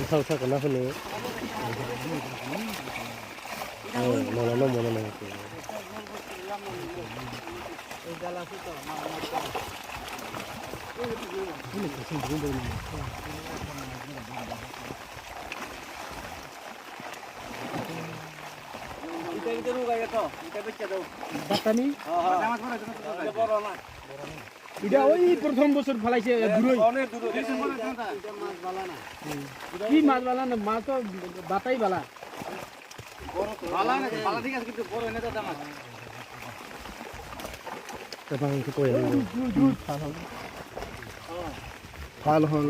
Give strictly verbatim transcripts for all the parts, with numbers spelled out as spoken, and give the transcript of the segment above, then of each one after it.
Usa usa kena sini. Mono no mono no. Batani? Ida oi prothom bosor phalaise duroi. Ki mas bala na? Mas to batai bala. Bala na, bala thik ase, kintu boro hene dada mas. Tebang khe koi. Phal hol.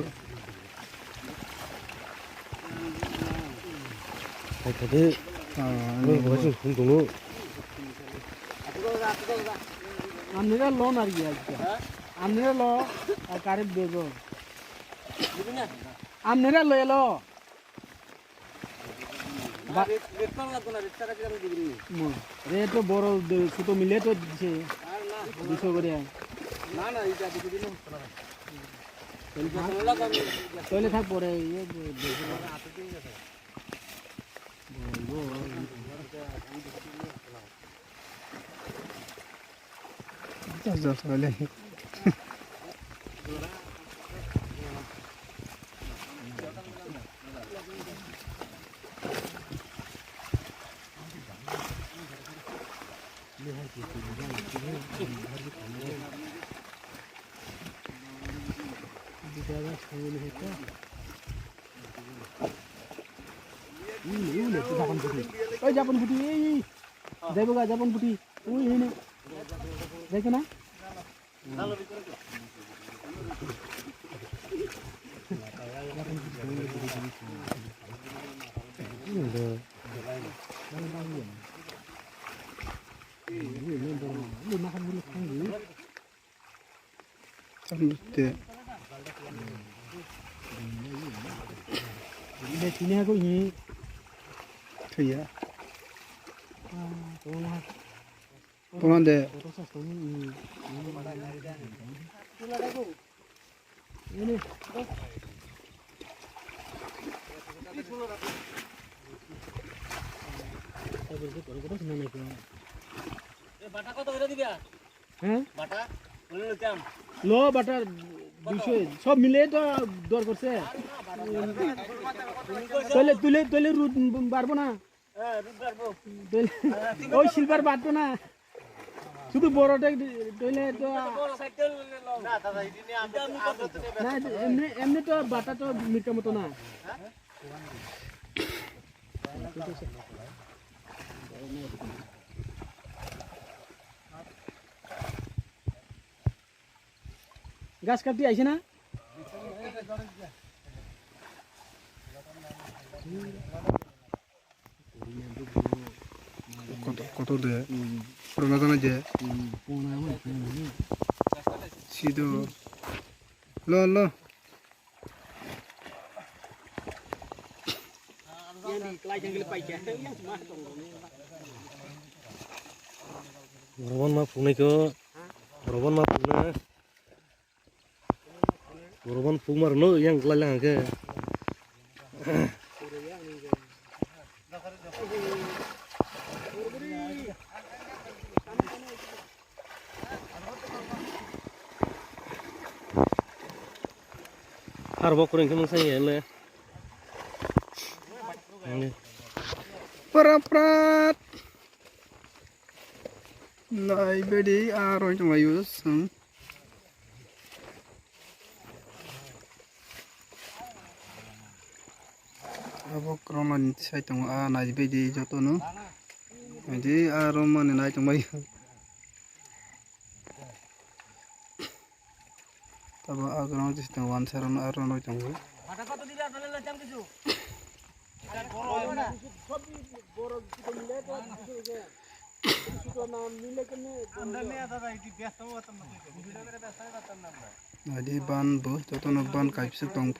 Khai khai de. Ni bo se khum tongo. Amnera lo na ri ya. Amnera lo, a karib bego. Amnera lo elo. Ba- Rate, rate kong lagbo na, rate sara kira mo dibini. Mo, rate to boro de, suto mile to dise. Ar na. Diso gore. Na, na, ita dibini. Toile thak pore, ye de, de. Oi, Japan puti, ei, ei. Jaibo ga Japan puti. Ui, hini. Jaiko na? Tamo te. Thwiya. Tongma de. Bata koto kore diba? হ্যাঁ? বাটা? বলে নিতাম। লো বাটার দুইশো, সব মিলে তো দর করছে। তাহলে তুলে, তুলে রুট বাড়বো না? হ্যাঁ, রুট বাড়বো। তাহলে ওই সিলভার বাড়তো না। শুধু বড়টা তুলে তো বড় সাইকেল নিয়ে নাও। না, দাদা, এটি নিয়ে আমরা তো, আমরা তো নিয়ে না, এমনি, এমনি তো বাটা তো মিটকা মতো না। গাছ কাটি আইছে না? কত, কত দে? পুরোনো জানা যে। সিধু। লো, লো। Borobon ma phunai ko. Borobon ma phunai. Borobon phung mar no yang kelai lang ke. Har bo kurang kemang sang ya le. Prat prat. Nai bedi aroi tong ayu sang. Abo kwrwngmani sai tongo, a naibaidi jotono. Naidi, a romani nai tongbai. Tabo a kwrwngma jisitong wansa rono a ronoi tongo. Naidi ban bo, jotono ban kaisa tong.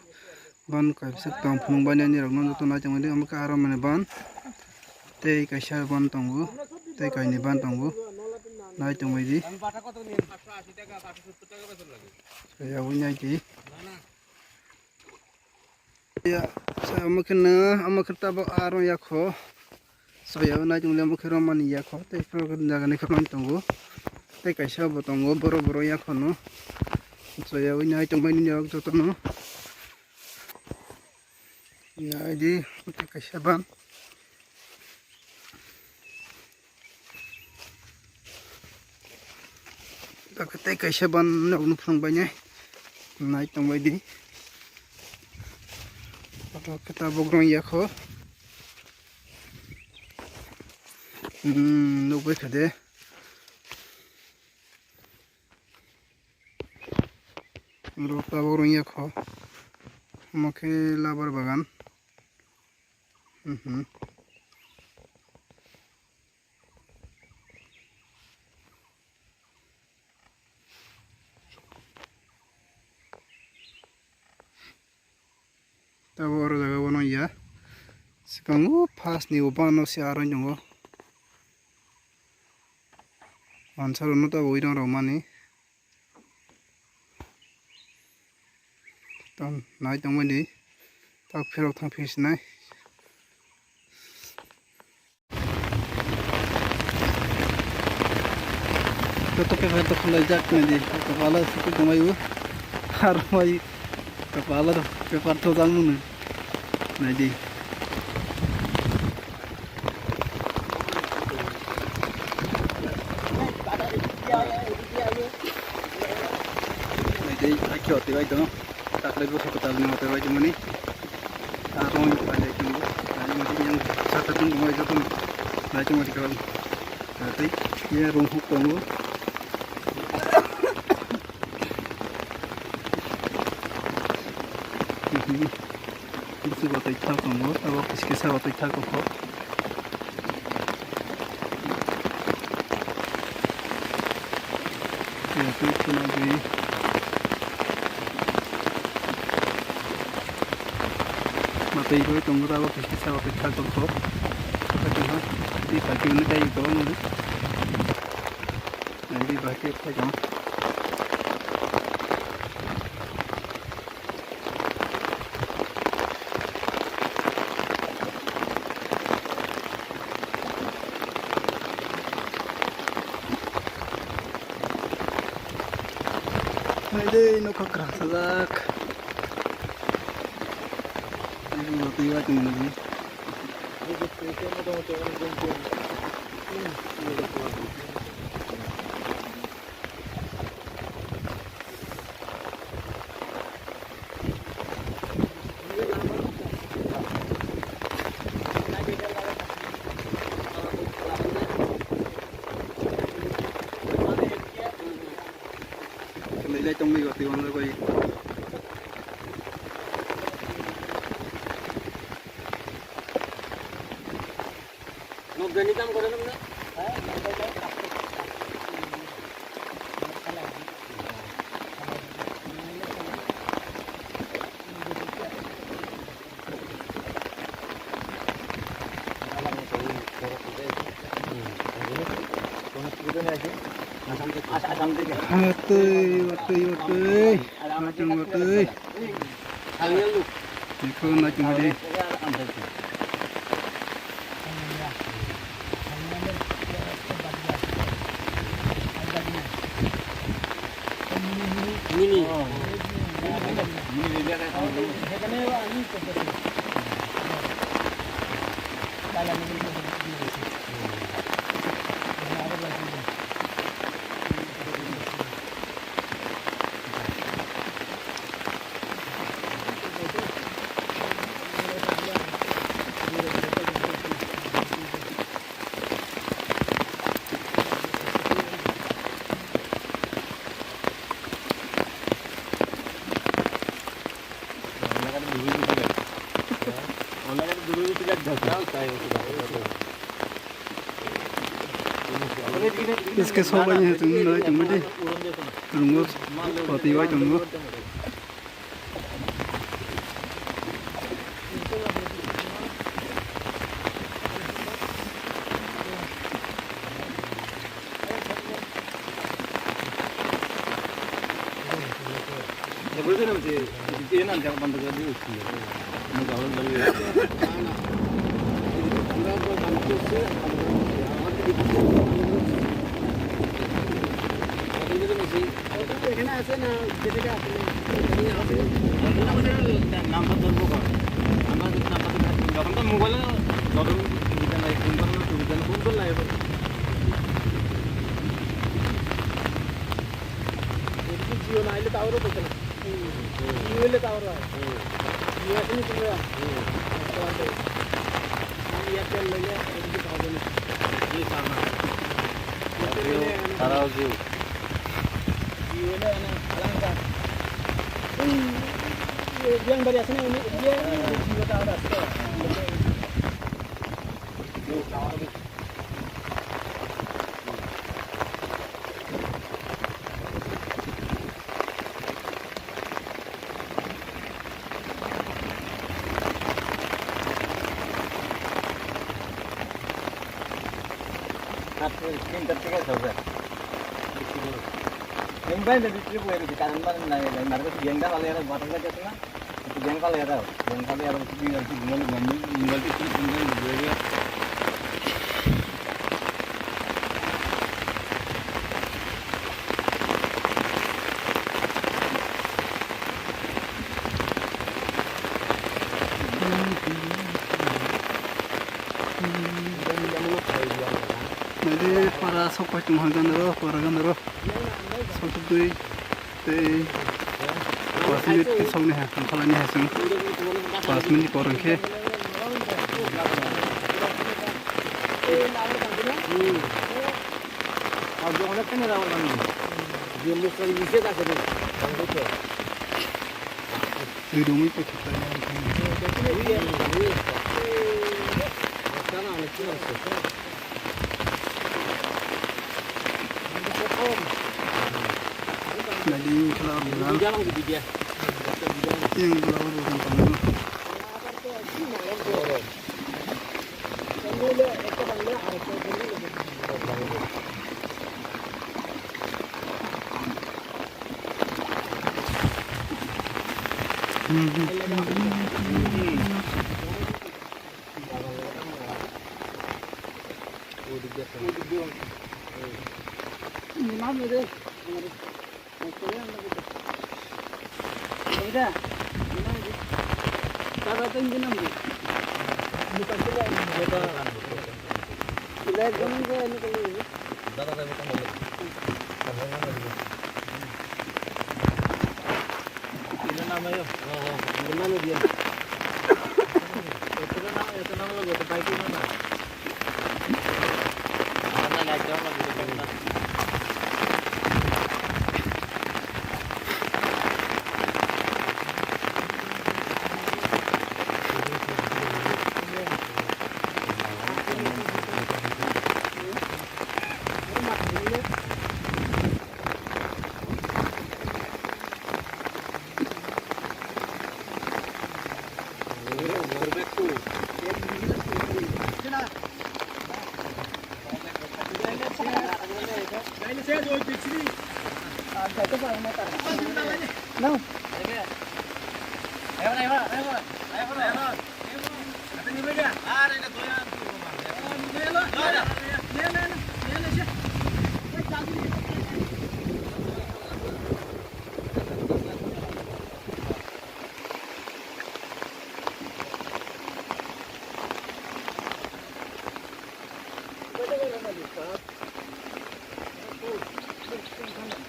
Ban kaisa tong phunuk bai nai nirok no joto nai tongmani, omo khe aro mani ban. Tei kaisa ban tongo, tei kainwi ban tongo, nai tongmani. Soya ui nai di. Ya, sa omo khe no, omo khe tabok aro yakho. Soya ui nai tongmani, omo khe romani yakho, tei phoro khe jaga ni khe man tongo. Tei kaisa bo tongo, borok borok yakho no. Soya ui nai tongmani nirok joto no. Nai di, tei kaisa ban. Tei kaisa ban nokno phunuk bai nai. Nai tongbai di. Abo khe tabok rong yakho. Hmm, nukbai kha de. Oro tabok rong yakho. Omo khe labar bagan. Mhm. Tabok oro jaga o nung ya. Swkango first ni o bano se aro nungo. Mansa rok no tabok wi rong rok mani. Tong nai tongmani. Tak phirok thang phi sinai. Joto paper to khwlaijak nai di, kapalo suku tongmai o. Har mai kapalo paper to jang mano. Nai di. Nai di, hakhe oti bai tong. Taklai bo khe kwtal ni motor bai tongmani. Aro ni pai lai tongo. Nai mani yang sata tong bai joto nai tong bai kalam. Tei ya rong huk tongo. Busu batoi thak tongo. Abo kiskisa batoi thak tongo. Twi khwnagwi. Matwi rwi tongo abo khe kisa bo khe thak tongo. Khe tongha. Twi phaikhe hwnwi tei kwbangma. Ang twi bahai khe phai tongma. Hai de, nokha kwrang sajak. Twi watwi mwnwi. Kwlwilai tongmani o twi wanjagwi. Watwi, watwi, watwi. Watwi, watwi. Iko na chumari. Mini. Iske sobai ni tong nai tong di. Rungo pati wai tongo. এখানে আছে না, যেটা আছে? নাম্বার ধরবো কখন? আমরা যদি নাম্বার ধরে, যখন তো মোবাইলে যখন সুবিধা নাই, ফোন করার সুবিধা নেই, ফোন করলে এবার। এদিকে জিও না আইলে টাওয়ারও পেতে না। জিও হইলে টাওয়ার হয়। জিও আছে না তোমরা? আমি এয়ারটেল লইলে এদিকে পাওয়া যায় না। এয়ারটেল লইলে তারাও Jio. Iwene ane alangka. Ui, yang bari asini ini dia, jiwa tak ada. Skin tak tiga sabar. Yang baik dari trip yang di kanan mana nai nai marga yang dah kalau yang buat apa aja tuh. Yang kalau ya, yang kalau ya, yang kalau ya, yang kalau ya. Nadi para sok pai tung hang gandaro, para gandaro. Sok tui. Tei pas minute khe sokni ha, wngkha laini ha chwng. Pas minute por hwnkhe. Twi rwngwi paithak lainai ang thangwi. Nadi khela bwrang. Yang bwrang bwrang tangma.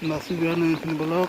Masuk ya nih, ini belok.